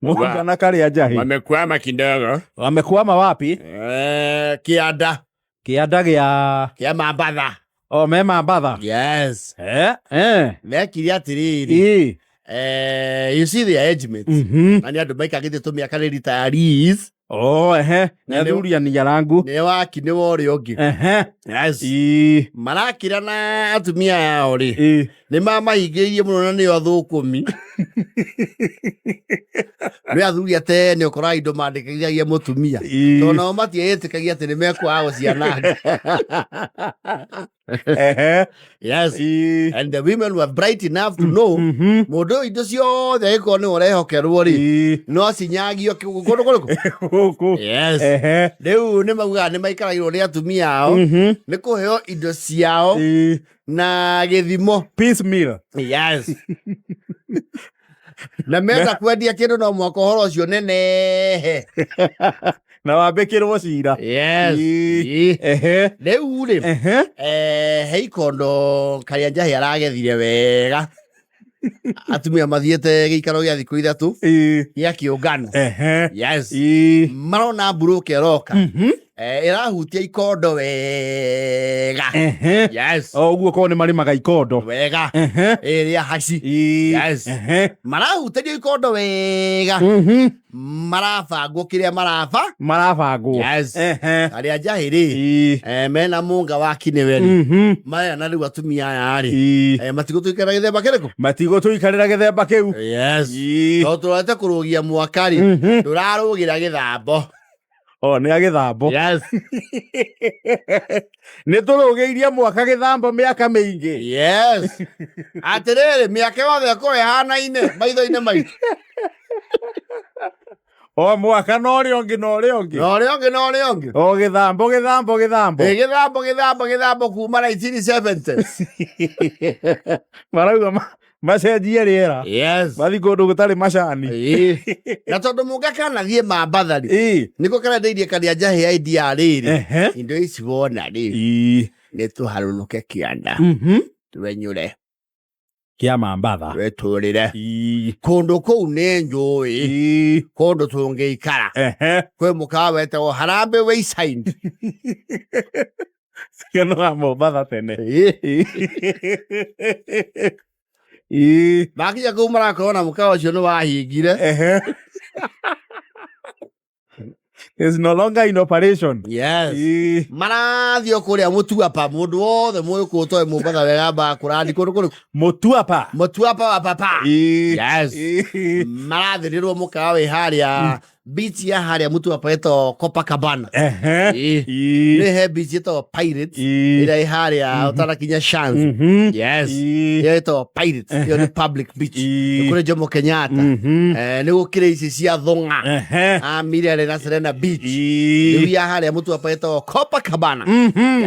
Mũnga na karĩa njahi. Wamekwama kidogo. Wamekwama wapi? Kĩanda. Kĩanda gĩa Kĩa Mambatha. O me Mambatha. Yes. Eh. Mekire atĩrĩrĩ. You see their age mates. Na nĩ andũ maikagĩte tũmĩaka nĩ retirees. Oh, ehe. Nĩ Na athuri aniarangu. Nĩ waki nĩ wa ũrĩa ũngĩ. Yes. Marakira na atumia ao rĩ. Nĩ mamahingĩirie mũno na nĩo athũkũmi. Nĩ athuri atene ũkoraga indo mandĩkithagia mũtumia. Tondũ nao matiĩtĩkagia atĩ nĩ mekwaga gũciananga. Yes. And the women were bright enough to know mũndũ ũyũ indo ciothe angĩkorwo nĩwe ũrehokerwo rĩ, no cinyagio kũndũ kũrĩkũ? Gũkũ. Yes. Rĩu nĩ maugaga nĩ maikaragĩrwo nĩ atumia ao nĩ kũheo indo ciao na gĩthimo. Piecemeal. Yes. Na menda kwendia kĩndũ no mwaka ũhoro ũcio nenehe. Na wambĩkĩrwo cira. Yes. Rĩu rĩ, he ikondo karĩa njahi aragethire wega atumia mathiĩte gĩikaro gĩa thikũ 3 gĩa kĩũngano. Yes. Marona mburũka ĩroka. Ĩrahutia ikondo wega. Yes. O ũguo korwo nĩ marĩmaga ikondo. Wega. Ĩrĩa haci. Yes. Marahutĩrio ikondo wega. Marabangwo kĩrĩa maraba. Marabangwo. Yes. Arĩa njahĩ rĩ, mena mũnga wa kinĩwe rĩ, maya na rĩu atumia aya rĩ, matigũtũikarĩra gĩthemba kĩrĩkũ? Matigũtũikarĩra gĩthemba kĩu. Yes. Tondũ tũrorete kũrũgia mwaka rĩ, ndũrarũgĩra gĩthambo. O nĩ a gĩthambo. Yes. Nĩ tũrũgĩirie mwaka gĩthambo mĩaka mĩingĩ. Yes. Atĩrĩrĩ, mĩaka yothe ĩkorwo ĩhanaine maitho-inĩ maitũ. O mwaka na ũrĩa ũngĩ na ũrĩa ũngĩ. Na ũrĩa ũngĩ na ũrĩa ũngĩ. O gĩthambo gĩthambo gĩthambo. Ĩ gĩthambo gĩthambo gĩthambo kuma 1970s. Marauga macenjie rĩera. Yes. Mathiĩ kũndũ gũtarĩ macani. Ĩ. Na tondũ mũnga kanathiĩ Mambatha rĩ, nĩko karendeirie karĩa njahĩ idea ya rĩrĩ. Indo ici wona rĩ, nĩ tũharũrũke kĩanda. Twenyũre. Kĩa Mambatha. Twetũrĩre. Kũndũ kũu nĩ njũĩ. Kũndũ tũngĩikara. Kwĩ mũkawa wetagwo Harambee Wayside. Kĩano wa Mombatha tene. Makinya kũu marakorwo na mũkawa ũcio nĩ wahingire. Is no longer in operation. Yes. Marathiĩ o kũrĩa Mũtuapa, mũndũ wothe mũĩ kũũ toĩ Mombatha wega ambaga kũrandi kũndũ kũrĩkũ? Mũtuapa. Mũtuapa wa papa. Yes. Marathĩrĩrwo mũkawa wĩ harĩa beach ya harĩa Mũtuapa ĩtagwo Copacabana. Nĩ he beach ĩtagwo Pirates ĩrĩa ĩ harĩa ũtanakinya Shands. Yes. Ĩyo ĩtagwo Pirates. Ĩyo nĩ public beach. Nĩ kũrĩ Jomo Kenyatta. Nĩ gũkĩrĩ ici cia Thong'a. Ah, Mirere na Serena Beach. Rĩu ya harĩa Mũtuapa ĩtagwo Copacabana.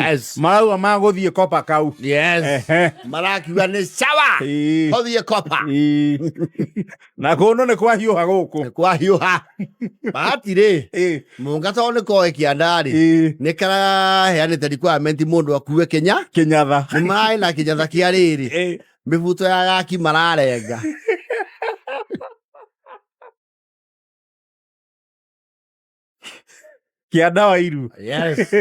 Yes. Marauga magũthiĩ Copa kau. Yes. Marakiuga nĩ sawa. Tũthiĩ Copa. Na kũndũ nĩ kwahiũha gũkũ. Nĩ kwahiũha. Bahati rĩ, mũnga tondũ nĩ koĩ kĩanda rĩ, nĩ karaheanĩte requirement mũndũ akue kĩnya. Kĩnyatha. Nĩ mararĩ na kĩnyatha kĩa rĩrĩ. Mĩbuto ya gaki mararenga. Kĩanda wa iru. Yes.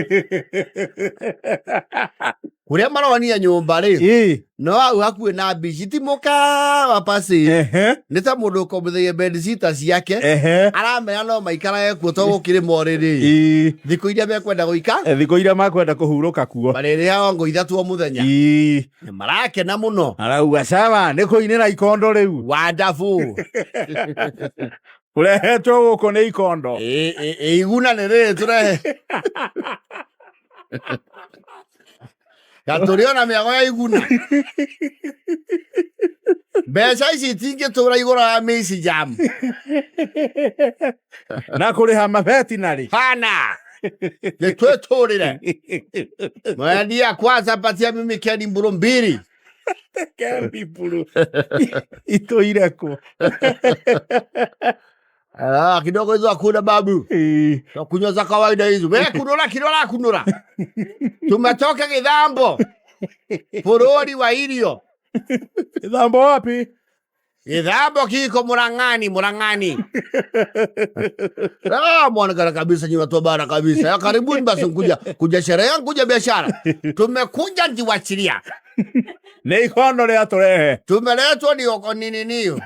Kũrĩa maronia nyũmba rĩ, no hau hakuhĩ na mbici ti mũkawa pasi. Nĩ ta mũndũ ũkombithagia bedsitter ciake. Aramera no maikarage kuo to gũkĩrĩ morĩrĩ. Thikũ iria mekwenda gũika? Thikũ iria makwenda kũhurũka kuo. Marĩrĩhaga ngo 3 o mũthenya. Nĩ marakena mũno. Arauga sawa nĩ kũinĩra ikondo rĩu. Wonderful. Ũrehetwo gũkũ nĩ ikondo. Iguna nĩ rĩrĩ tũrehe. Gatũrĩ ona mĩago ya iguna. Mbeca ici itingĩtũra igũrũ ya maize jam. Na kũrĩha mabeti narĩ. Hana. Nĩ twĩtũrĩre. Mwendia kwanza patia mimi keni mburu mbili. Keni mburu. Itũire kũ? Ah, kidogo hizo hakuna babu. Kunywa za kawaida hizo. Wewe kunura kinora kunura. Tumetoka githambo. Bũrũri wa irio. Gĩthambo wapi? Githambo kiko Murang'ani, Murang'ani. Ah, mwonekana kabisa nyinyi watu wa bara kabisa. Ya karibuni basi nkuja kuja sherehe yangu kuja biashara. Tumekuja njiwachilia. Nĩ ikondo rĩa tũrehe. Tumeletwa ni oko nini niyo.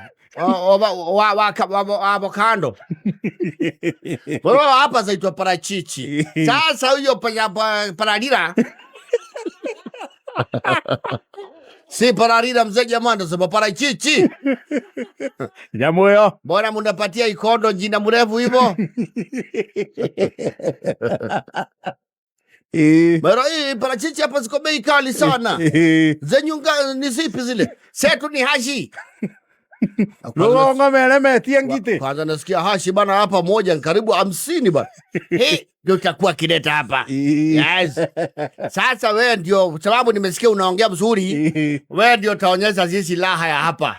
Wa avocado. Bora hapa zaitwa parachichi. Sasa huyo paralira. Si paralira mzee jamani, sema parachichi. Nyamũ ĩyo. Mbona munapatia ikondo jina mrefu hivyo? Mara hii parachichi hapa ziko bei kali sana. Zenyu ni zipi zile? Setu ni hashi. Rũgongo meremetie ngitĩ. Kwanza nasikia hashi bana hapa moja ni karibu 50 bana. Hii ndio itakuwa kileta hapa. Yes. Sasa wewe ndio sababu nimesikia unaongea mzuri. Wewe ndio utaonyesha sisi raha ya hapa.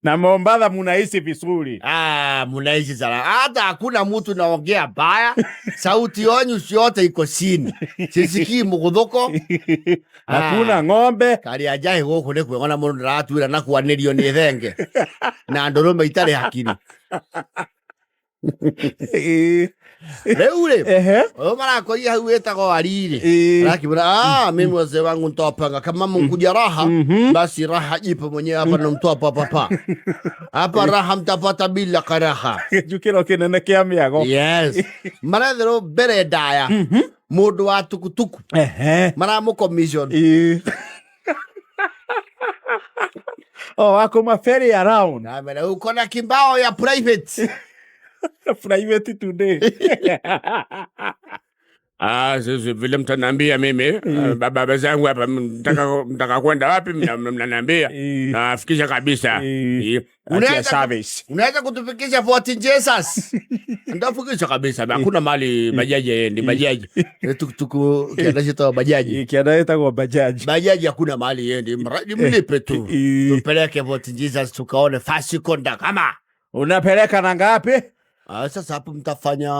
Na Mombatha munaishi vizuri. Ah, munaishi sana. Hata hakuna mtu naongea baya. Sauti yenu yote iko chini. Sisikii muguthuko. Hakuna ng'ombe. Kari ajahi guku ni kwega na mundu ndaratwira na kwanirio ni thenge. Na ndurume itari hakiri. Riu ri, uyu marakorire hau witagwo Ariri. Arakimwira, ah, mimi wazee wangu nitawapanga kama mnkuja raha, basi raha ipo mwenyewe hapa na mtoa papa pa. Hapa raha mtapata bila karaha. Gĩcukĩro kĩnene kĩa mĩago. Yes. Maretherwo mbere ndaya. Mũndũ wa tukutuku. Maramũ commission. Oh, wako maferi around. Na mera uko na kimbao ya private. Private today. Ah, sisi vile mtaniambia mimi, baba zangu hapa mtaka kwenda wapi mnaniambia. Nafikisha kabisa. Atia service. Unaweza kutufikisha Fort Jesus. Ndafikisha kabisa. Hakuna mali bajaji ni bajaji. Tukutuku kienda chito bajaji. Kienda itakuwa bajaji. Bajaji hakuna mali yendi. Mradi mlipe tu. Tupeleke Fort Jesus tukaone fasi konda kama. Unapeleka na ngapi? Sasa hapo mtafanya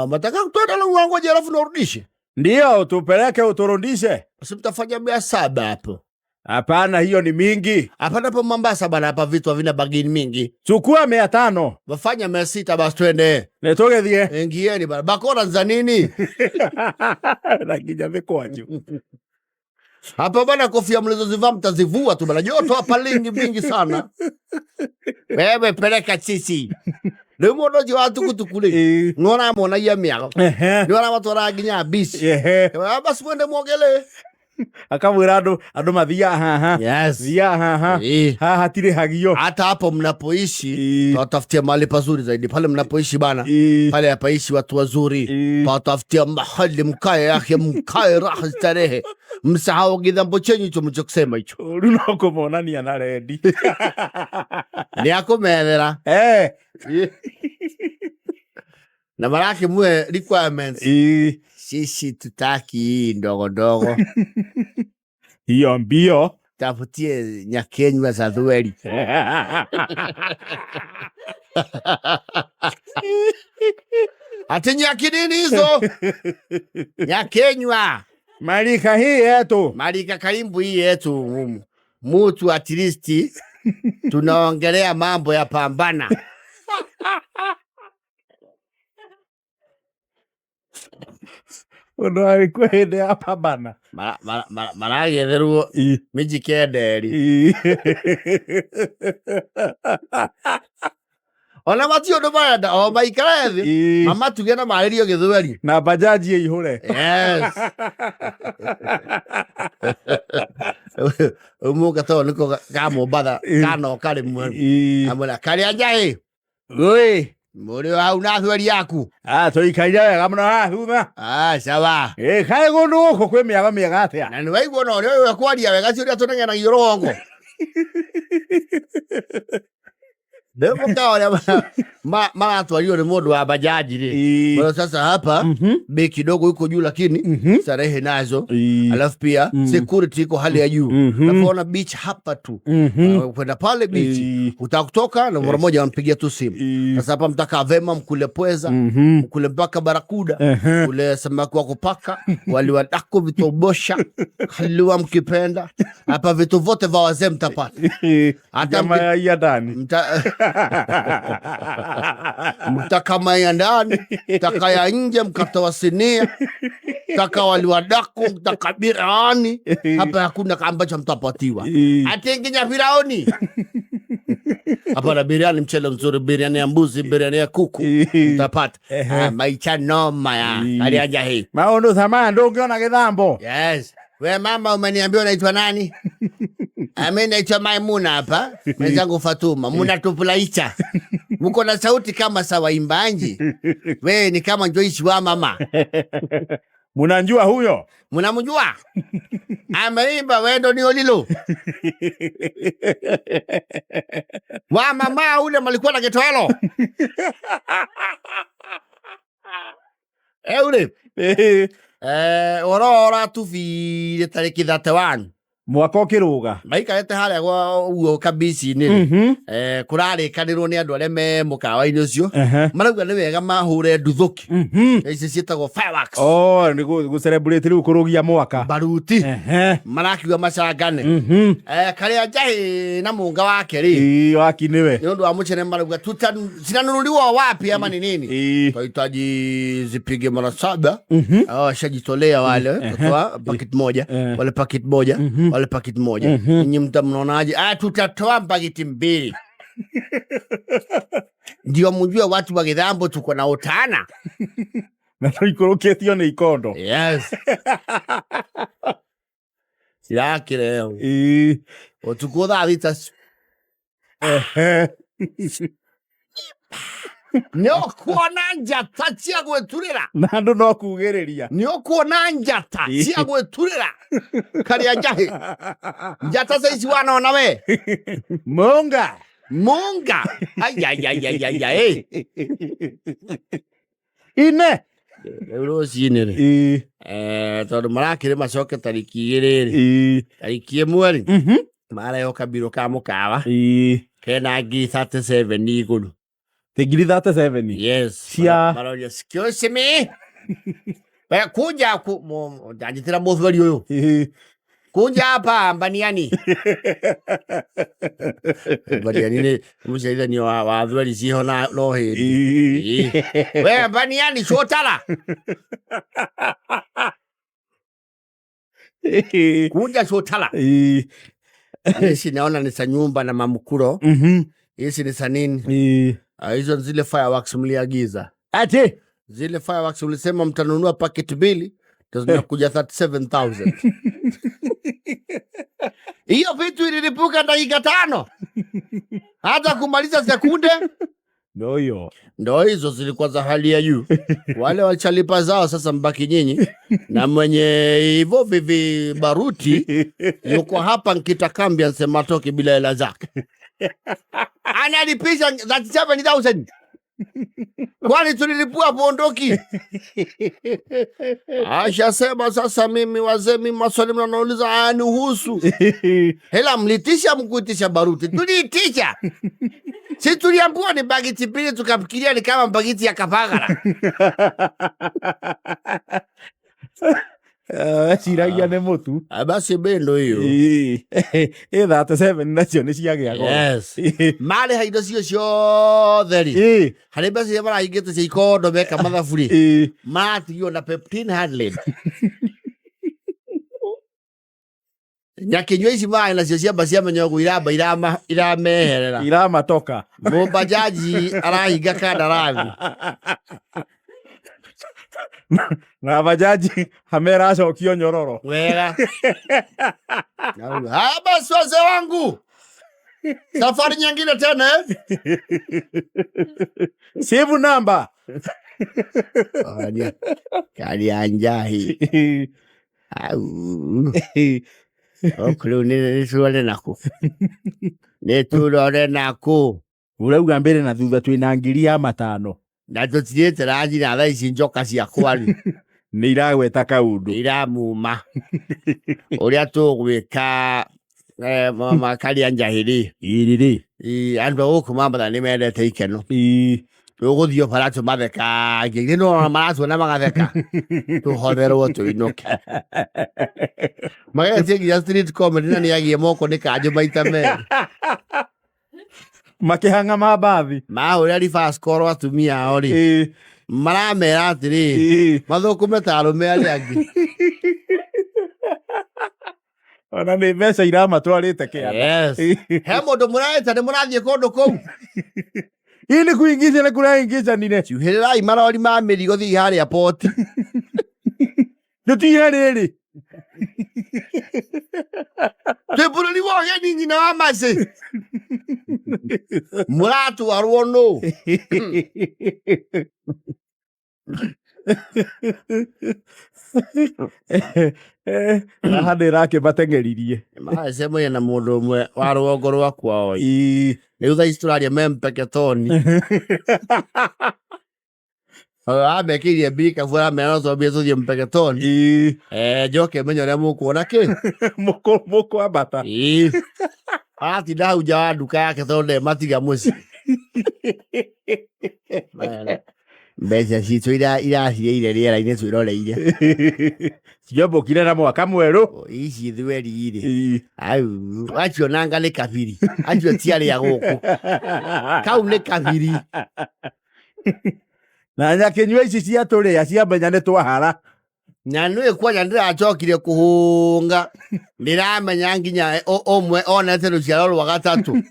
mataka kutoa na uongo je alafu narudishe. Ndio, tupeleke uturudishe. Sasa mtafanya 700 hapo. Hapana, hiyo ni mingi. Hapana, hapo Mombasa bana, hapa vitu havina bagini mingi. Chukua 500. Wafanya 600 basi twende. Netoke thie. Ingieni bana. Bakora za nini? Na kinya mikwaju. Hapa bana, kofia mlizozivaa mtazivua tu bana. Joto hapa lingi mingi sana. Wewe peleka sisi. Rĩu mũndũ ũcio wa tukutuku rĩ, nĩ ũramuonagia mĩago. Nĩ ũramatwara nginya beach. Basi mwende muogelee. Akamwĩra andũ mathiaga haha. Yes. Thiaga haha. Haha hatirĩ hagio. Hata hapo mnapoishi, tuwatafutia mahali pazuri zaidi. Pale mnapoishi bana, pale hapaishi watu wazuri. Tuwatafutia mahali mkae yake, mkae raha starehe. Msahau kidhambo chenyu hicho mlichokisema hicho. Ũru no kũmonania na rendi. Nĩ akũmethera. Na maraki mwe requirements. Sisi tutaki hii ndogo ndogo. Hiyo mbio. Tafutie nyakenywa za thweri. Ati nyaki nini hizo? Nyakenywa. Malika hii yetu. Malika karimbu hii yetu. Mutu at least tunaongelea mambo ya pambana. Ũndũ warĩ kuo hĩndĩ ya pambana. Maragetherwo mijikenderi. Ona mati ũndũ marenda, o maikare thĩ, mamatuge na marĩrio gĩthweri. Na bajaji ĩihũre. Yes. Ũmũka tondũ nĩko ka Mombatha, kanoka rĩmwe. Amwĩra, Karĩa njaĩ. Oi. Mũrĩ o hau na thweri yaku. Tũikaire wega mũno haha thutha. Sawa. Kaĩ kũndũ gũkũ kwĩ mĩago mĩega atĩa? Na nĩwaigua ona ũrĩa ũyũ ekwaria wega, ti ũrĩa tũnengenagio rũgongo. Rĩu mũkawa ũrĩa maratwarirwo nĩ mũndũ wa bajaji rĩ. Bwana, sasa hapa bei kidogo iko juu, lakini starehe nazo, alafu pia security iko hali ya juu. Alafu beach hapa tu. Kwenda pale beach utaka kutoka na mara moja wanampigia tu simu. Sasa hapa mtakaa vema, mkule pweza, mkule mpaka barakuda, kule samaki wa kupaka, wali wa daku, vitobosha, halua mkipenda. Hapa vitu vote vya wazee mtapata. Hata Nyama ya ia ndani. Mtaka ya ndani, mtaka ya nje, mkatoa sinia, mtaka wali wa daku, mtaka biriani. Hapa hakuna ambacho mtapatiwa. Ati nginya Firauni. Hapa na biriani, mchele mzuri, biriani ya mbuzi, biriani ya kuku mtapata. Ah, maisha noma ya alianja hii. Maũndũ ta maya ndũngĩona gĩthambo. Yes. We mama, umeniambia unaitwa nani? Mimi naitwa Maimuna hapa, mwenzangu Fatuma. Munatufurahisha. Mko na sauti kama sa waimbaji. We ni kama Joyce wa mama. Munanjua huyo? Munamjua? Ameimba wendo ni olilo. Wa mama ule malikuwa na kitwalo. Ule. Oro tubire tarĩki 31. Mwaka ũkĩrũga. Maikarĩte harĩa gwa ũguo kabici-inĩ rĩ, kũrarĩkanĩrwo nĩ andũ arĩa me mũkawa-inĩ ũcio, marauga nĩ wega mahũre nduthũki ici ciĩtagwo fireworks. Oh, nĩ gũ celebrate rĩu kũrũgia mwaka. Baruti marakiuga macangane. Karĩa njahĩ na mũnga wake rĩ, Waki nĩwe. Nĩ ũndũ wa mũcene marauga zinanunuliwa wapi ama ni nini, twahitaji zipige mara 7. Washajitolea wale kutoa paketi moja, wale paketi moja, wale paketi moja. Nyinyi mta mnaonaje? Ah, tutatoa paketi 2 ndio mjue watu wa Githambo tuko na utana. Na tũikũrũkĩtio nĩ ikondo. Yes. Cirakĩreo. Ũtukũ thaa 6. Nĩ ũkuona njata cia gwĩturĩra. Na andũ no kugĩrĩria. Nĩ ũkuona njata cia gwĩturĩra. Karĩa njahĩ. Njata cia ici wanona we. Munga. Munga. Ai, ai, ai, ai, ai, ai. Ine. Rĩu rũcinĩ rĩ. Tondũ marakĩrĩ macoke tarĩki 2 rĩ. Tarĩki 1 rĩ. Marehwo kabirũ ka mũkawa. Kena ngiri 37 igũrũ. Ti ngiri 37. Yes. Cia Maroria, excuse me. We kuja ku ndanjitĩra mũthweri ũyũ. Kuja hapa Mbaniani. Mbaniani nĩ mũciarithanio wa thweri ciho na no hĩndĩ. We Mbaniani cũtara. Kuja cũtara. Ici naona ni za nyumba na mamukuro. Hizi ni za nini? Ah, hizo ni zile fireworks mliagiza. Ati Zile fireworks ulisema mtanunua paketi 2 ndio zinakuja 37,000. Hiyo vitu ililipuka dakika 5. Hata kumaliza sekunde. Ndio hiyo. Ndio hizo zilikuwa za hali ya juu. Wale wachalipa zao sasa mbaki nyinyi. Na mwenye hivyo vivi baruti yuko hapa nkita kambi anasema toki bila hela zake. Analipisha 37,000. Kwani tulilipua pondoki? Ashasema sasa mimi wazee, mimi maswali mnanauliza hayanihusu. Hela mlitisha mkuitisha baruti. Tuliitisha. Si tuliambiwa ni bagiti 2 tukafikiria ni kama bagiti ya Kapagara. Ciragia nĩ mũtu. Basi bendo hiyo. Ĩ 37 nacio nĩ ciagĩa goro. Yes. Marĩha indo cio ciothe rĩ. Harĩ mbeca iria marahingĩte cia ikondo meka mathabu rĩ. Maratigio na 1500. Nyakinyua ici maĩ nacio ciamba ciamenya ũguo iramba irameherera. Iramatoka. Mũbajaji arahinga kandarathi. Na bajaji ameracokio nyororo. Wega. Haya basi wazee wangu. Safari nyingine tena eh? Save number. Kali njahi. Au. Okulu ni turore naku. Ni turore naku. Urauga mbere na thutha twina ngiri ya matano. Na tũtirĩte ranjira thaa ici njoka ciakwa rĩ Nĩ iragweta kaũndũ. iramuma ũrĩa tũgwĩka makaria njahĩ rĩ. Ĩrĩ rĩ. Andũ a gũkũ Mambatha nĩ mendete ikeno. Ĩĩ. Tũgũthiĩ o bara tũmathekagie, githĩ nĩwona maratuona magatheka, tũhotherwo tũinũke. Mageretie nginya street comedy na nĩagie moko nĩ kanjũ maita merĩ. Makĩhang'a mambathi. Mahũrĩra reverse call atumia ao rĩ, Ĩĩ. maramera atĩrĩrĩ, Ĩĩ. mathũkũme ta arũme arĩa angĩ. Ona nĩ mbeca iramatwarĩte kĩanda. Yes. He mũndũ mũraĩta nĩ mũrathiĩ kũndũ kũu. Ii nĩ kuingica nĩ kũraingicanire. Cuhĩrĩrai marori ma mĩrigo thiĩ harĩa poti. Tũtige rĩrĩ. Twĩ bũrũri wa ũgeni nyina wa macĩ. Mũratwarwo nũ? Haha nĩ ĩrakĩmateng'eririe. Maracemania na mũndũ ũmwe wa rũgongo rwa kwao. Ii. Rĩu thaa ici tũraria me Mpeketoni. Amekĩirie mbirikabu aramera no twambie tũthiĩ Mpeketoni. Ii. Njoke menye ũrĩa mũkuona kĩ. Mũkwambata. Ĩĩ. Aratinda hau nja wa nduka yake tondũ ndarĩ matiga mũciĩ. Mbeca citũ iraciĩire rĩera-inĩ twĩroreire. Ciombũkire na mwaka mwerũ. Ici thweri rĩ. Ii. Au, acio nanga nĩ kabiri. Acio ti arĩa gũkũ. Kau nĩ kabiri. Na nyakĩnyua ici ciatũrĩa ciamenya nĩ twahara. Na nĩ kwanja ndĩracokire kũhũnga. Ndĩramenya nginya ũmwe onete rũciaro rwa gatatũ.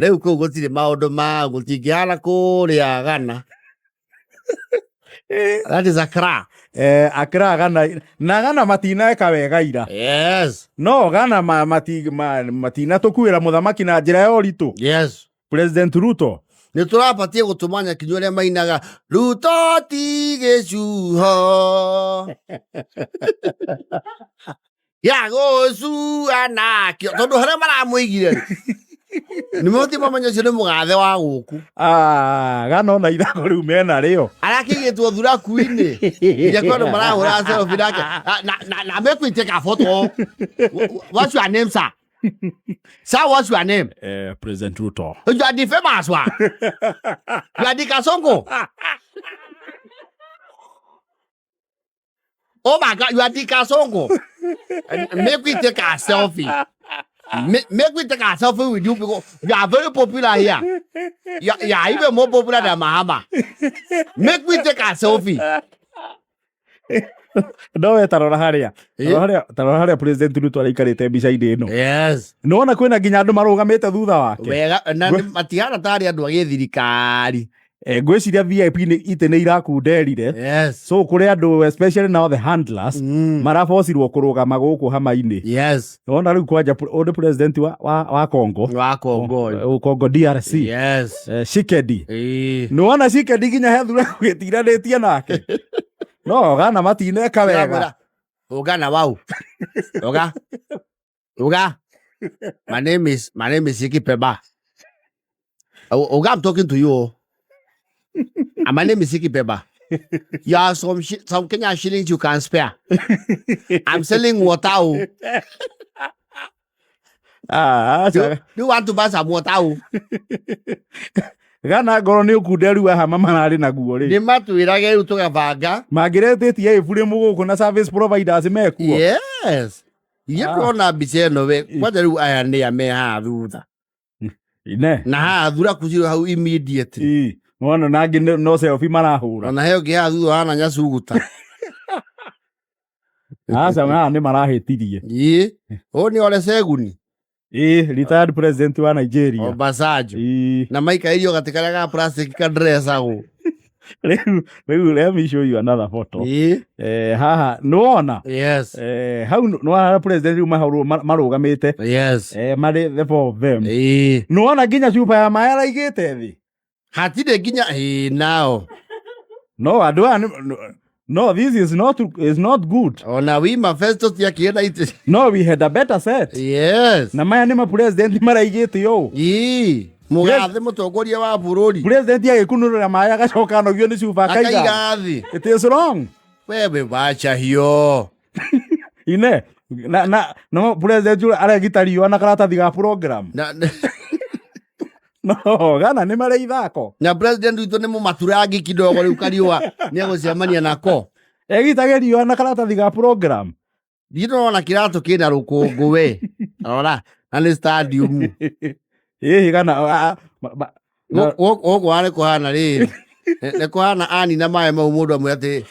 Rĩu kũu gũtirĩ maũndũ ma gũtingĩhana kũrĩa Ghana. That is Accra. Accra Ghana na Ghana matineka wega ira. Yes. No Ghana matinatũkuĩra mũthamaki na njĩra ya ũritũ. Yes. President Ruto. Nĩ tũrabatie gũtũma nyakinyu arĩa mainaga Ruto ti gĩcuho gĩa gũcua nakĩo tondũ harĩa maramũigire rĩ nĩ mũti mamenya ũcio nĩ mũgathe wa gũkũ. Ghana ona ithako rĩu mena rĩo. Arakĩigĩtwo thuraku-inĩ nginya kwĩ andũ marahũra selfie nake na mekuitĩka photo. What's your name, sir? Sir, what's your name? President Ruto. You are the famous one. You are the Kasongo. Oh my God, you are the Kasongo. And make we take a selfie. Make we take a selfie with you because you are very popular here. You are even more popular than Mahama. Make we take a selfie. No we tarora harĩa. Tarora harĩa President Ruto araikarĩte mbica-inĩ ĩno. Yes. Nĩwona kwĩna nginya andũ marũgamĩte thutha wake. Wega na matihana tarĩ andũ a gĩthirikari. Ngwĩciria VIP nĩ itĩ nĩ irakunderire. Yes. So kũrĩ andũ especially now the handlers marabocirwo kũrũgama gũkũ hama-inĩ. Yes. Wona rĩu kwanja ũyũ nĩ president wa Congo. Wa Congo. Congo DRC. Yes. Tshisekedi. Nĩwona Tshisekedi nginya he thura gĩtiranĩtie nake. No Ghana matineka wega. Uga na wau. Uga. Uga. My name is Siki Peba. Uga, I'm talking to you. And my name is Siki Peba. You have some Kenya shillings you can spare. I'm selling water. Do you want to buy some water? Ghana ngoro nĩ ũkunderu wa hama mararĩ naguo rĩ. Nĩ matwĩrage rĩu tũgabanga. Mangĩretĩtie ĩburi gũkũ na service providers mekuo. Yes. Iye tũrona mbica ĩno we kwanja rĩu aya nĩ a me haha thutha. Ine. Na haha thura kucirwo hau immediately. Wona nangĩ no selfie marahũra. Ona he ũngĩ haha thutha hana nyacuguta. Aca haha nĩ marahĩtirie. Ĩĩ. Ũyũ nĩ Ole Seguni. Retired president wa Nigeria. Obasanjo. Na maikarĩirio gatĩ karĩa ga plastic ka dressagwo. Rĩu let me show you another photo. Ĩĩ. Haha nĩwona? Yes. Hau nĩwona president rĩu marũgamĩte. Yes. Marĩ the four of them. Ĩĩ. Nĩwona nginya cuba ya maĩ araigĩte thĩ? Hatirĩ nginya ĩĩ nao. No andũ aya no, this is not good. Ona wima Festus tiakĩrĩ na itĩ. No, we had a better set. Yes. Na maya nĩ ma president maraigĩte ũũ. Ĩĩ. Mũgathe mũtongoria wa bũrũri. President agĩkunũrĩra maĩ agacoka anogio nĩ cuba akaiga. Akaiga thĩ. It is wrong. Wewe wacha hiyo. Ine na no president ũrĩa aregita riũa na karatathi ga program. Na, No, gana nĩ marĩ ithako. Na president witũ nĩ mũmaturangi kidogo rĩu kariũa nĩ egũcemania nako. Egitage riũa na karatathi ga program. Ndirĩ ndĩrona kĩratũ kĩna rũkũngũ we. Rora, na nĩ stadium. Ĩhĩ gana Gũkũ nĩ kũhana rĩrĩ. Nĩ kũhana anina maĩ mau mũndũ amwĩra atĩrĩ,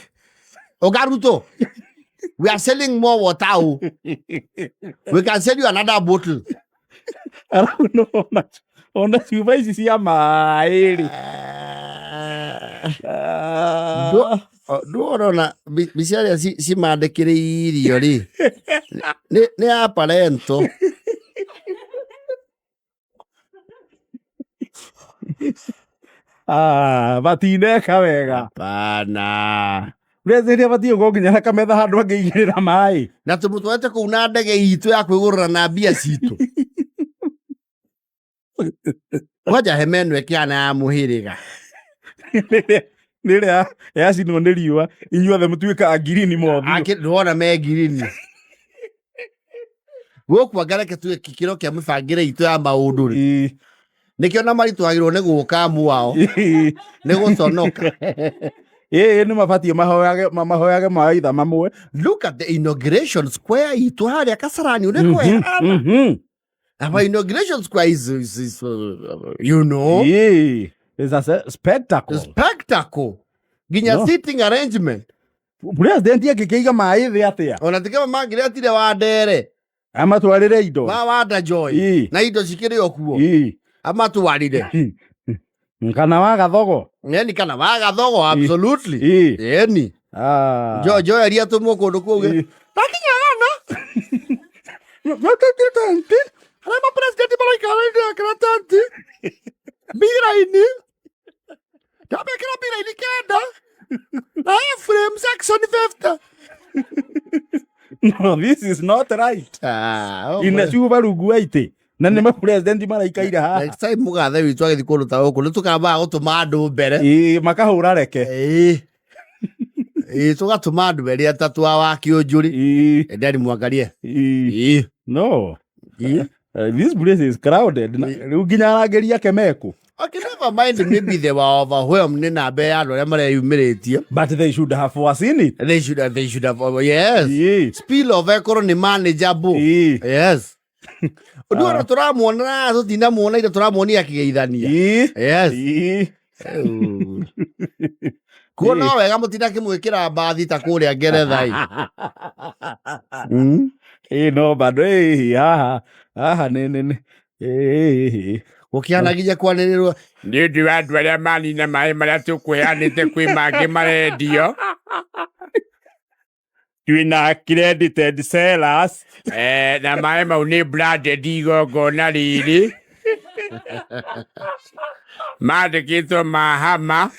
Oga Ruto, we are selling more water. Oh. We can sell you another bottle. Arabu no ona cuba ici cia maĩ rĩ. Nduona mbica ĩrĩa cimandĩkĩrĩirio rĩ nĩ ya parento. Ah, matineka wega. Hapana. President abatiĩ gũkorwo nginya na kametha handũ angĩigĩrĩra maĩ. Na tũmũtwarĩte kũu na ndege itũ ya kwĩgũrĩra na mbia citũ. Kwanja hema ĩno ĩkĩhana ya mũhĩrĩga. Rĩrĩa yacinwo nĩ riũa inyuothe mũtuĩkaga ngirini mothiũ. Ndĩrona me ngirini. Gũkũ anga reke tuge gĩkĩro kĩa mĩbangĩre itũ ya maũndũ rĩ. Nĩkĩo na maritũhagĩrwo nĩ gũka mwao. Nĩ gũconoka. Ĩĩ nĩ mabatiĩ mahoyage mawaitha mamwe. Look at the inauguration square itũ harĩa Kasarani ũrĩa kwehana. Our inauguration square is you know. Ĩĩ, it's a spectacle. Spectacle. Nginya No. sitting arrangement. President angĩkĩiga maĩ thĩ atĩa? Ona tikema mangĩretire wa ndere. Amatwarĩre indo. Wa wanda joy. Na indo cikĩrĩ o kuo. Amatwarire. Kana wa gathogo. Eni kana wa gathogo absolutely. Eni. Ah. Joy aria tũmwo kũndũ kũngĩ. Takinya gana. Arĩa ma president maraikara ndĩrekĩra tenti. Mbira-inĩ. Ndamekĩra mbira-inĩ 9. Na frame section 50. No, this is not right. Ah, Ina cuba rungu wa itĩ. Na nĩ ma president maraikaire haha. Next time mũgathe witũ agĩthiĩ kũndũ ta gũkũ nĩ tũkambaga gũtũma andũ mbere. Ĩĩ, makahũra reke. Ĩĩ. Ĩĩ, tũgatũma andũ erĩ atatũ a wa kĩũnjũri. Ĩĩ. Endeni mwangarie. Ĩĩ. Ĩĩ. No. Ĩĩ. This place is crowded. Rĩu nginya arangĩri ake mekũ. Okay, never mind, maybe they were overwhelmed nĩ namba ya andũ arĩa mareyumĩrĩtie. But they should have foreseen it. They should have, oh, yes. Ĩĩ. Spill over ĩkorwo nĩ manageable. Ĩĩ. Yes. Ũndũ ũrĩa tũramuona tũtinamuona ira tũramuonia akĩgeithania. Ĩĩ. Yes. Ĩĩ. Kuona no wega mũtinakĩmwĩkĩra mbathi ta kũrĩa Ngeretha ĩ. Ĩĩ no bado ĩĩ haha haha nĩ ĩĩ. Gũkĩhana nginya kwanĩrĩrwo. Nĩ ũndũ wa andũ arĩa manina maĩ marĩa tũkũheanĩte kwĩ mangĩ marendio. Twĩna accredited sellers. Na maĩ mau nĩ branded igongona rĩrĩ. Mandĩkĩtwo mahama.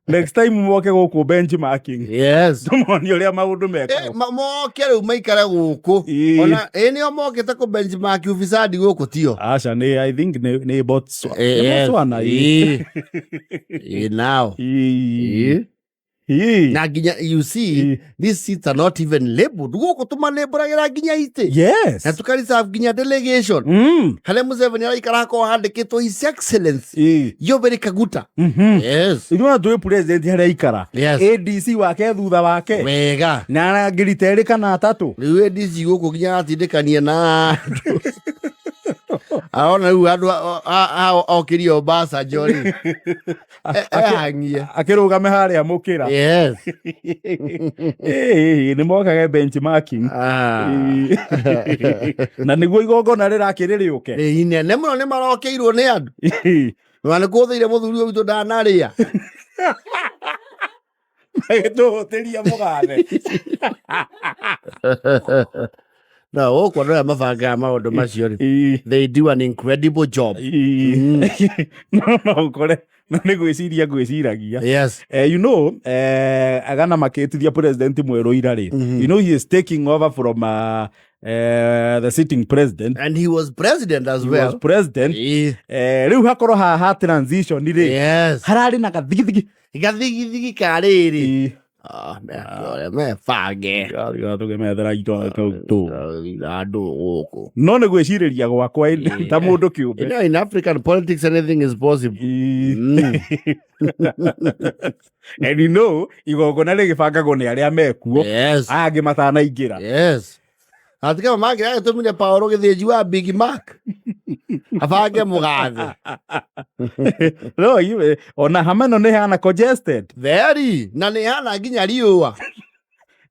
Next time moke gũkũ benchmarking. Yes. Tũmonie ũrĩa maũndũ mekagwo. Moke rĩu maikare gũkũ. Ĩĩ. Ona ĩ nĩo mokĩte kũ benchmark ufisadi gũkũ tio. Aca nĩ I think nĩ Botswana. Nĩ Botswana ĩĩ. Ĩĩ. Now. Ĩĩ. Ĩĩ. Ĩĩ. Na nginya you see Ĩĩ. these seats are not even labeled. Gũkũ tũmalabelagĩra nginya itĩ. Yes. Na tũka-reserve nginya delegation. Harĩa Museveni araikara hakorwo handĩkĩtwo His Excellency Ĩĩ. Yoweri Kaguta. Yes. Ithuĩ ona tũĩ president harĩa aikara. Yes. ADC wake thutha wake. Wega. Na arangĩri ta erĩ kana atatũ. Rĩu ADC gũkũ nginya aratindĩkania na andũ. Arona rĩu andũ okirie Obasanjo rĩ, ehang'ie. Akĩrũgame harĩa mũkĩra. Yes. Ĩĩ, nĩ mokage benchmarking. Ah. Na nĩguo igongona rĩrakĩrĩ rĩũke. Ĩ, inene mũno nĩ marokeirwo nĩ andũ. Na nĩ kũthĩire mũthuri ũyũ witũ ndanarĩa. Magĩtũhũtĩria mũgathe. No gũkũ andũ aya mabangaga maũndũ macio rĩ, Ĩĩ. they do an incredible job. Ĩĩ. No ũkore no nĩ gwĩciria ngwĩciragia. Yes. You know, agana makĩtithia president mwerũ ira rĩ. You know he is taking over from the sitting president. And he was president as He well. was president. Ĩĩ. Rĩu hakorwo haha transition rĩ. Yes. Hararĩ na gathigithigi. Gathigithigi ka rĩrĩ. Ĩĩ. Ah, mekore mebange. Tũkĩmethera indo tũ. Andũ gũkũ. No nĩ gwĩcirĩria gwakwa ĩndĩ, ta mũndũ You kĩũmbe. know, in African politics anything is possible. Ĩĩ. Mm. And you know, igongona rĩgĩbangagwo nĩ arĩa mekuo. Yes. Aya angĩ matanaingĩra. Yes. Atika mama agĩtũmire Paul gĩthĩnji wa Big Mac. Abange mũgathe. No, ona hama ĩno nĩ hana congested. Very. Na nĩ hana nginya riũa.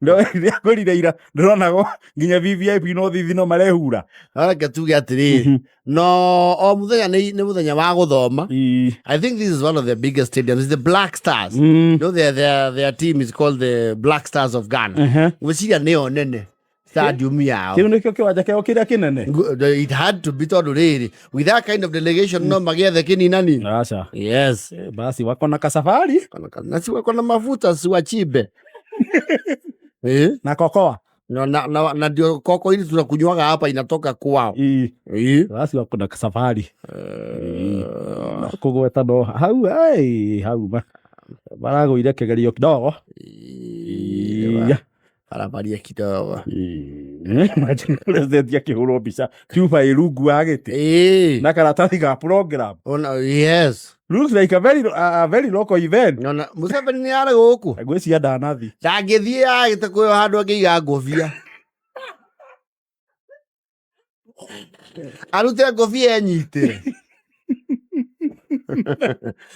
No, rĩakũrire ira ndĩrona nginya VVIP no thithi no marehura. Reke tuge atĩrĩrĩ. No o mũthenya nĩ mũthenya wa gũthoma. Ĩĩ. I think this is one of the biggest stadiums. It's the Black Stars. Mm. You know, their team is called the Black Stars of Ghana. Ehe. Ngwĩciria nĩyo nene stadium yao. Kĩu nĩkĩo kĩwanja kĩao kĩrĩa kĩnene. It had to be tondũ rĩrĩ, with that kind of delegation no magĩethe kĩninani. Aca. Yes. Basi wako na kasafari Na si wako na mafuta si wachimbe. Eh? na kokoa. Na ndio koko ili tunakunywaga hapa inatoka kwao. Ĩĩ. Eh? Basi wako na kasafari. No kũgweta no hau ai hau maragũire kĩgerio kidogo. Iya. Barabaria kidogo. Ĩĩ. Imagine president akĩhũrwo mbica cuba ĩ rungu wa gĩtĩ Eh. na karatathi ga program. Ona yes. Looks like a very local event. Ona Museveni nĩ arĩ gũkũ. Ngwĩciria ndanathi. Ndangĩthiĩ agĩte kwĩyo handũ angĩiga ngũbia. Arute ngũbia enyitĩre.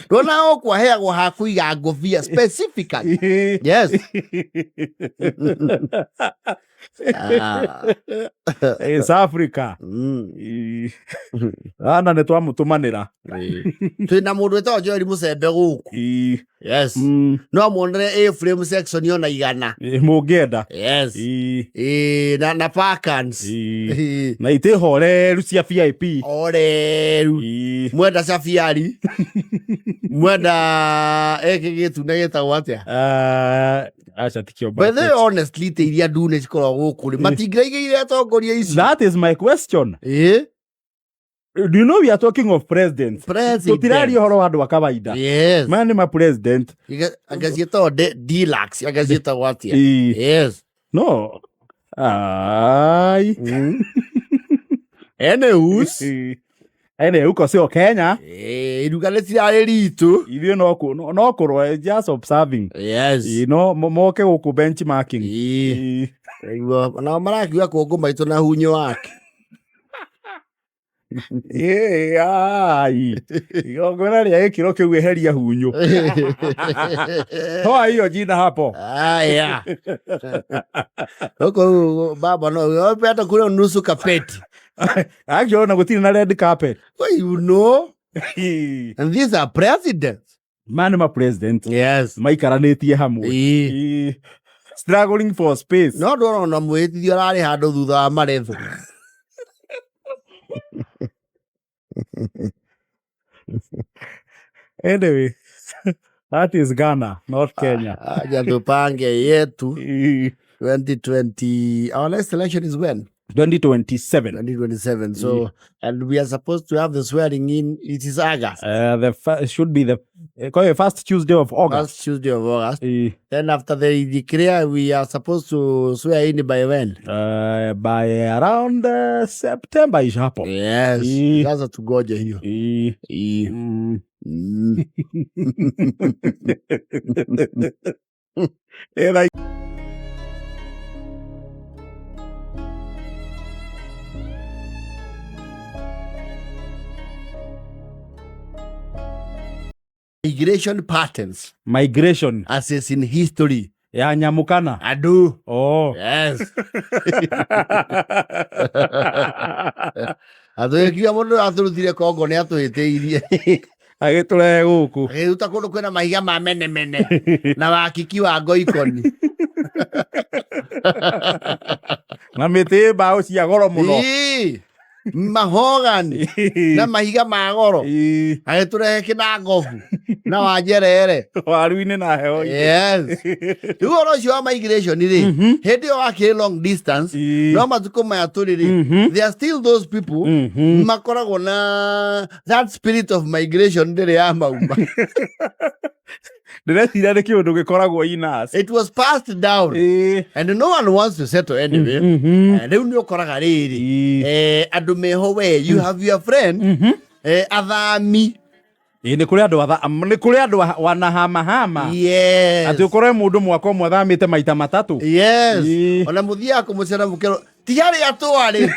Ndona gũkũ aheagwo ha kũiga ngũbia specifically. Yes. Ah. It's Africa. Mm. Ana nĩ twamũtũmanĩra. Twĩna mũndũ wĩtagwo Joel Mũcembe gũkũ. Ĩĩ. Yes. Mm. No muonere A frame section yona igana. Ĩĩ, mũngĩenda. Yes. Ĩĩ. Ĩĩ, na Parkans. Ĩĩ. Ĩĩ. Na itĩ horeru cia VIP. Oreru. Ĩĩ. Mwenda cabiari. Mwenda ĩkĩ gĩtune gĩtagwo atĩa? Ah, aca ti kĩo By the way, banquet. honestly, itĩ iria ndune cikoragwo gũkũ rĩ, matingĩraigĩire atongoria ici. That is my question. Ĩĩ. Do you know we are talking of presidents? President. Tũtiraria ũhoro wa andũ a kawaida. Yes. Maya nĩ ma president. Anga ciĩtagwo deluxe, anga ciĩtagwo atĩa? Ĩĩ. Yes. No. Ai. Anyways. Ene huko sio Kenya. Ĩĩ, iruga rĩtirarĩ ritũ. Ithuĩ no no kũrwo just observing. Yes. Ĩĩ, no moke gũkũ benchmarking. Ĩĩ. Ĩĩ. Nĩguo, nao marakiuga kũngũ maitũ na hunyo wake. Ĩĩ, ai. Igongona rĩa gĩkĩro kĩu eheria hunyũ. Toa hiyo jina hapo. Aya. Huko baba no, hata kule nusu kapeti. Actually ona gũtirĩ na red carpet. Well, you know, Ĩĩ. and these are presidents. Maya nĩ ma president Yes. maikaranĩtie hamwe. Ĩĩ. Ĩĩ. Struggling for space. No ndona mwĩtithio ararĩ handũ thutha wa maretho. Anyway, that is Ghana, not Kenya. Aja tupange yetu Ĩĩ. 2020. Our next election is when? 2027. 2027. So, and we are supposed to have the swearing in. It is August. The should be the first Tuesday of August. First Tuesday of August. Ĩĩ. Then after they declare, we are supposed to swear in by when? By around September ish hapo. Yes. Ĩĩ. Sasa tugoje hiyo. Ĩĩ. Ĩĩ. Mm. Mm. Ĩĩ, Migration patterns. Migration. As in history. Ya nyamũ kana? Andũ. Oh. Yes. Atũgĩkiuga mũndũ atũrutire Kongo nĩ atũhĩtĩirie. Agĩtũrehe gũkũ. Agĩruta kũndũ kwĩna mahiga ma menemene na wakiki wa ngoikoni. Na mĩtĩ mbaũ cia goro mũno. Ĩĩ, mahogani na mahiga ma goro. Agĩtũrehe kĩnangobu na wanjerere. Waru-inĩ na heho. Yes. Rĩu ũhoro ũcio wa migration rĩ, hĩndĩ ĩyo wakĩrĩ long distance, no matukũ maya tũrĩ rĩ, there are still those people makoragwo na that spirit of migration ndĩrĩ ya mauma. Ndĩreciria nĩ kĩũndũ gĩkoragwo inas. It was passed down. And no one wants to settle anyway. Rĩu nĩ ũkoraga rĩrĩ, andũ meho we, you have your friend, athami. Ĩĩ, nĩ kũrĩ andũ nĩ kũrĩ andũ wanahamahama. Yes. Atĩ ũkore mũndũ mwaka ũmwe athamĩte maita matatũ. Yes. Ĩĩ. Ona mũthiaga kũmũcera mũkĩro ti harĩa twarĩ.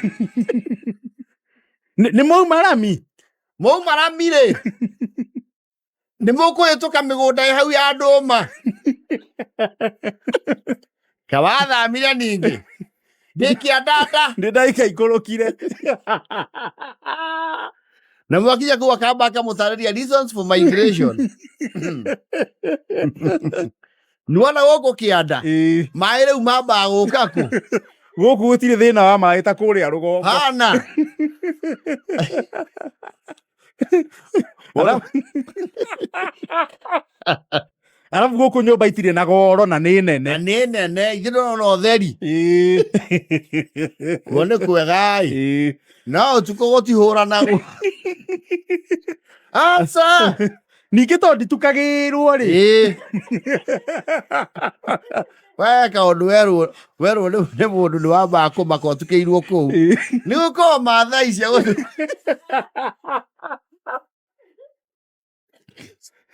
Nĩ mwauma rami? Mwauma rami rĩ. Nĩ mũkũhĩtũka mĩgũnda ĩ hau ya ndũma. Kawathamire ningĩ. Ndĩ kĩandanda. Ndĩ ndagĩka ikũrũkire. Na mwakinya kũu akamba akamũtarĩria reasons for migration. Nĩwona gũkũ kĩanda? Ĩĩ. Maĩ rĩu mambaga gũka kũ? Gũkũ gũtirĩ thĩna wa maĩ ta kũrĩa rũgongo. Hana. Arabu gũkũ nyũmba itirĩ na goro na nĩ nene. Na nĩ nene, ithuĩ ndũrona ũtheri. Ĩĩ. Kuo nĩ kwega ĩ. Ĩĩ. No ũtukũ gũtihũranagwo. Aca. Ningĩ tondũ nditukagĩrwo rĩ. Ĩĩ. We kaũndũ werwo nĩ mũndũ nĩ wambaga kũmaka ũtukĩirwo kũu. Ĩĩ. Nĩ gũkorwo Maathai cia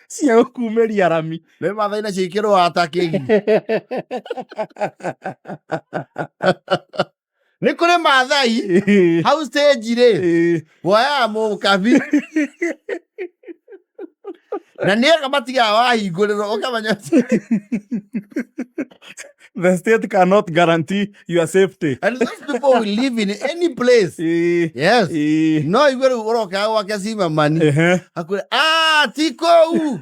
Cia gũkumĩria rami. Nĩ Maathai nacio ikĩrũaga ta kĩgi. Nĩ kũrĩ Maathai hau stage rĩ, woyaga mũkabi. Na nĩ ega matigaga wahingũrĩrwo ũkamenya atĩ The state cannot guarantee your safety. And those people will live in any place. Yes. No igue rĩu ũrokaga gwake Zimmerman. Akwĩra, ah, ti kũu.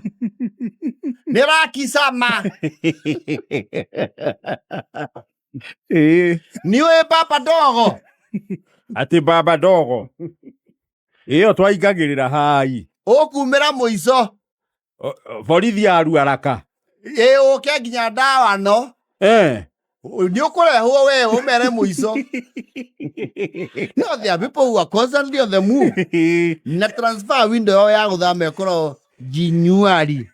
Nĩ rakicama. Nĩ ũĩ baba dogo. Atĩ baba dogo. Ĩyo twaingagĩrĩra hai. Ũkumĩra mũico. Borithi ya Ruaraka. Ĩ ũke nginya ndawa no. Nĩ ũkũrehwo we ũmere mũico. No, there are people who are constantly on the move. Na transfer window yao ya gũthama ĩkorwo January.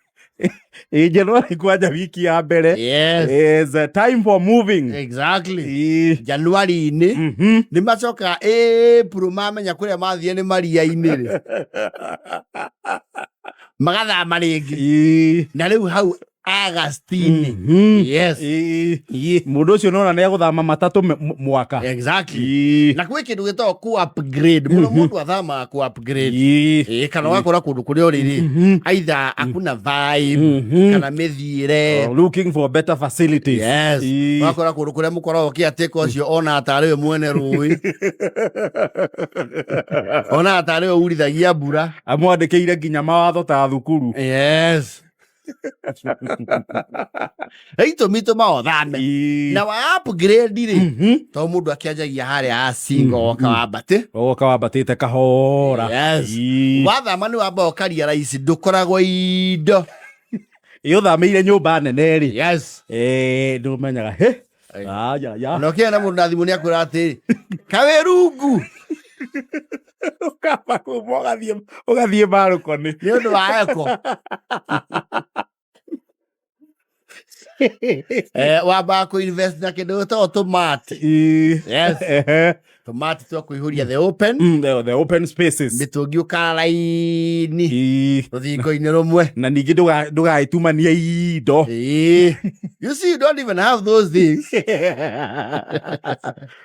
Ĩ January kwanja wiki ya mbere. Yes. Is a time for moving. Exactly. Ĩ. January-inĩ nĩ macokaga April mamenya kũrĩa mathiĩ nĩ maria-inĩ rĩ. Magathama rĩngĩ. Ĩ. Na rĩu hau August-inĩ. Yes. Ĩ. Ĩ. Mũndũ ũcio nona nĩ agũthama matatũ mwaka. Exactly. Ĩ. Na kwĩ kĩndũ gĩtagwo ku upgrade. Mũno mũndũ athamaga ku upgrade. Ĩ. Ĩ, kana ũgakora kũndũ kũrĩa ũrĩ rĩ, either hakuna vibe kana mĩthiĩre. Oh, looking for better facilities. Yes. Ĩ. Ũgakora kũndũ kũrĩa mũkoragwo kĩatĩka ũcio ona tarĩ we mwene rũĩ. Ona tarĩ we urithagia mbura. Amwandĩkĩire nginya mawatho ta thukuru. Yes. Itũmi tũmaga ũthame. Ĩ. Na wa upgrade rĩ, to mũndũ akĩanjagia harĩa a single woka wambate. Woka wambatĩte kahora. Yes. Ĩ. Wathama nĩ wamba ũkaria raici ndũkoragwo indo. Ĩ ũthamĩire nyũmba nene rĩ. Yes. Nĩ ũmenyaga he. Aya, ya. Na ũkĩona mũndũ na thimũ nĩ akwĩra atĩrĩ, kawĩrungu. Ũkamba kuma ũgathiĩ balcony. Nĩ ũndũ wa eko. Wambaga kũ invest na kĩndũ gĩtagwo tũmati. Ĩ. Yes. Ehe. Tũmati twa kũihũria the open. The open spaces. Mĩtũngi ũkara raini. Ĩ. Rũthingo-inĩ rũmwe. Na ningĩ ndũgagĩtumanie indo. Ĩ. You see, you don't even have those things.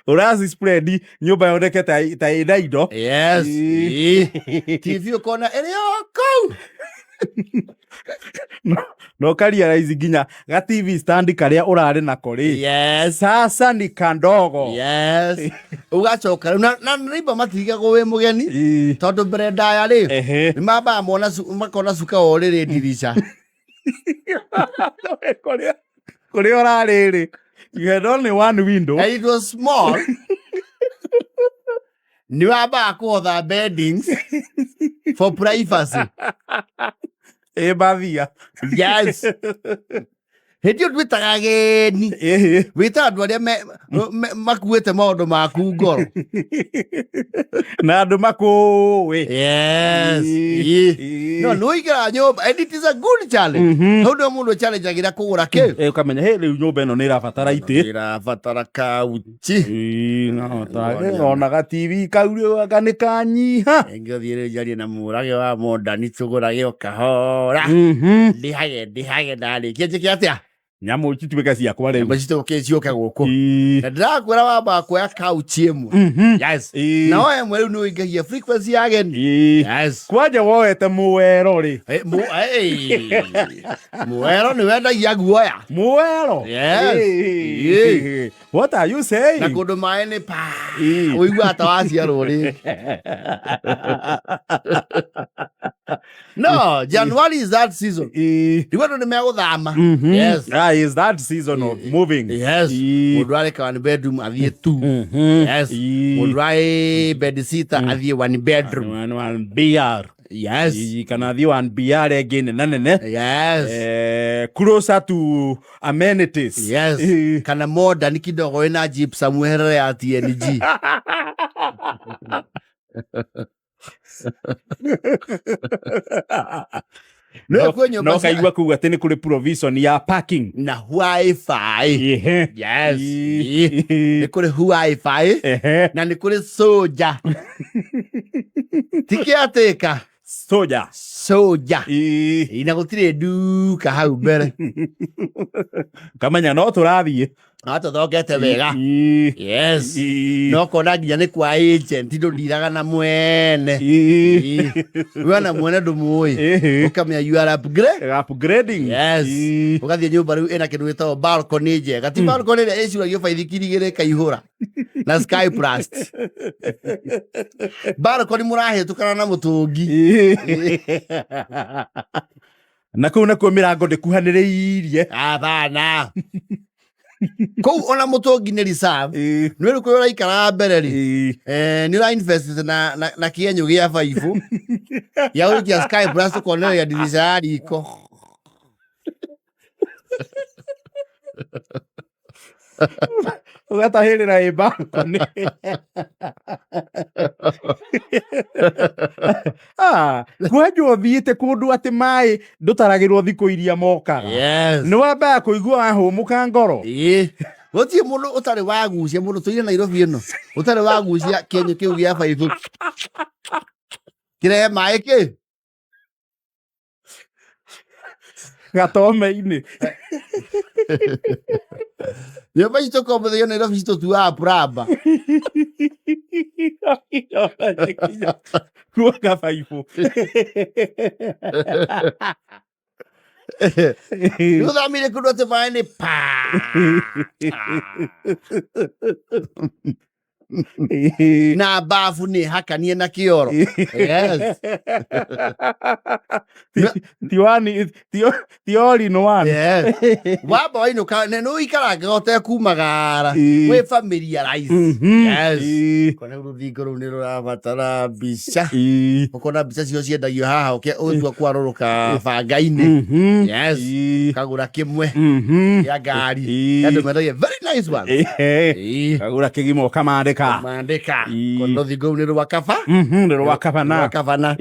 Ũraci spread nyũmba yoneke ta ĩna indo. Yes. Ĩ. Ĩ. TV ũkona ĩrĩ o kũu. No ũkarealize nginya ga TV stand karĩa ũrarĩ nako rĩ, sasa ni kandogo. Yes, ũgacoka rĩu na neighbor matirigagwo wĩ mũgeni, tondũ mbere ndaya rĩ, nĩ mambaga mona makona cuka wa ũrĩrĩ ndirica. Kũrĩa ũrarĩ rĩ, you had only one window. And it was small. Nĩ wambaga kũhotha beddings for privacy. Ĩ mathia. Yes, hĩndĩ ĩyo ndwĩtaga ageni, wĩtaga andũ arĩa makuĩte maũndũ maku ngoro. Na andũ makũĩ. Yes. No nĩ ũingĩraga nyũmba and it is a good challenge. Hau nĩho mũndũ challengeagĩra kũgũra kĩ. Ũkamenya hĩ, rĩu nyũmba ĩno nĩ ĩrabatara itĩ. Ĩrabatara kauchi. Ĩ, no, ona ga TV kau rĩu anga nĩ kanyiha. Ĩngĩ ũthiĩ rĩu njarie na mũrage wa mondani, tũgũrage o kahora, ndĩhage ndĩhage, ndarĩkia njĩke atĩa? Nyamũ cituĩke ciakwa rĩu. Nyamũ citũke ciũke gũkũ. Na ndĩrakwĩra wambaga kuoya kauchi ĩmwe. Yes. Na oya ĩmwe rĩu nĩ ũingagia frequency ya ageni. Yes. Kwanja woete muwero rĩ? Muwero nĩ wendagia guoya. Muwero. Yes. What are you Na saying? kũndũ maĩ nĩ pa ũiguaga ta waciarwo rĩ. No January is that season. Rĩu andũ nĩ megũthama. Yes. Ah, is that season of moving. Yes. Mũndũ arĩ one bedroom athiĩ two. Yes. Mũndũ arĩ bed sitter athiĩ one bedroom. One BR. Yes. Kana thiĩ one BR ĩngĩ nene nene. Yes. Closer to amenities. Yes. Kana modern kidogo ĩna gypsum weherere ya TNG. No kwĩ nyũmba No kaigua kuu atĩ nĩ kũrĩ provision ya parking. Na wifi. Yes. Nĩ kũrĩ wifi na nĩ kũrĩ soja ti kĩatĩka. Soja. Soja. Na gũtirĩ nduka hau mbere. Kamenya no tũrathiĩ. No tũthongete wega. Yes. No kona nginya nĩ kwa agent, ndũndiraga na mwene. We na mwene ndũmũĩ. Ũkamenya you are upgrade. Upgrading. Yes. Ũgathiĩ nyũmba rĩu ĩna kĩndũ gĩtagwo balcony njega, ti balcony ĩrĩa ĩcuragio baithikiri igĩrĩ ĩkaihũra na sky plus balcony mũrahĩtũkana na mũtũngi. Na kũu nakuo mĩrango ndĩkuhanĩrĩirie. Hapana, kũu ona mũtũngi nĩ reserve. Nĩ rĩu kũrĩa ũraikara mbere rĩ, nĩ ũra invest na kĩenyũ gĩa baibũ gĩa gũikia sky plus ũkonereria ndirica ya riko. Ũgatahĩrĩra ĩ balcony. Ah, kwanja ũthiĩte kũndũ atĩ maĩ ndũtaragĩrwo thikũ iria mokaga. Yes. Nĩ wambaga kũigua wahũmũka ngoro. Ĩĩ, gũtirĩ mũndũ ũtarĩ wagucia, mũndũ tũire Nairobi ĩno ũtarĩ wagucia kĩenyũ kĩu gĩa baibũ kĩrehe maĩ kĩ. Gatome-inĩ. Nyũmba citũ kombothagio Nairobi citũtuaga plumber. Kuoga baibũ. Nĩ ũthamire kũndũ atĩ maĩ nĩ pa na bafu nĩ hakanie na kĩoro. Yes. Ti one, ti all in one. Yes. Wamba wainũka nĩ ũikarangaga ũtekumagara, wĩ familiarize. Yes. Kona rũthingo rũu nĩ rũrabatara mbica. Ũkona mbica cio ciendagio haha ũtua kwarũrũka banga-inĩ. Yes. Ũkagũra kĩmwe kĩa ngari. Andũ mendagia very nice one. Kagũra kĩgima ũkamandĩka. Mandĩka. Kona rũthingo rũu nĩ rwa kaba. Nĩ rwa kabana. Rwa kabana.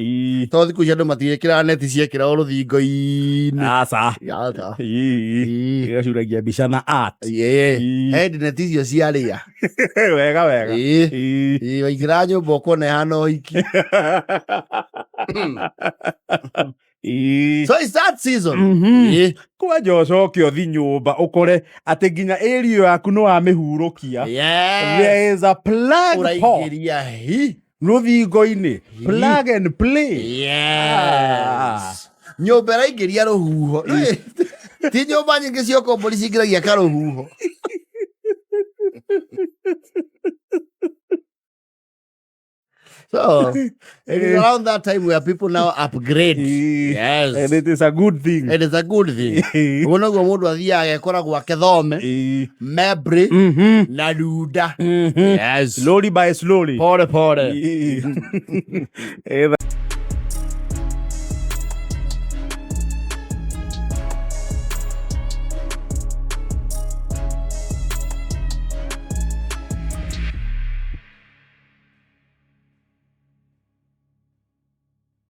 Tondũ thikũ ici andũ matiĩkĩraga neti ciekĩragwo rũthingo-inĩ. Aca. Aca. Ĩgacuragia mbica na art. He neti icio ciarĩa. Wega wega. Ĩĩ, waingĩra nyũmba ũkona ĩhana ũhiki. So it's that season. Kwanja ũcoke ũthi nyũmba ũkore atĩ nginya area yaku nĩ wamĩhurũkia. There is a plug pot Ũraingĩria hi rũthingo-inĩ, plug and play. Yes. Nyũmba ĩraingĩria rũhuho. Nĩũĩ, ti nyũmba nyingĩ cia ũkombori cingĩragia karũhuho. So it is around that time where people now upgrade. Yes. And it is a good thing. It is a good thing. Ũguo noguo mũndũ athiaga agekora gwake thome, mebri na runda. Yes. Slowly by slowly. Pole pole. Eh,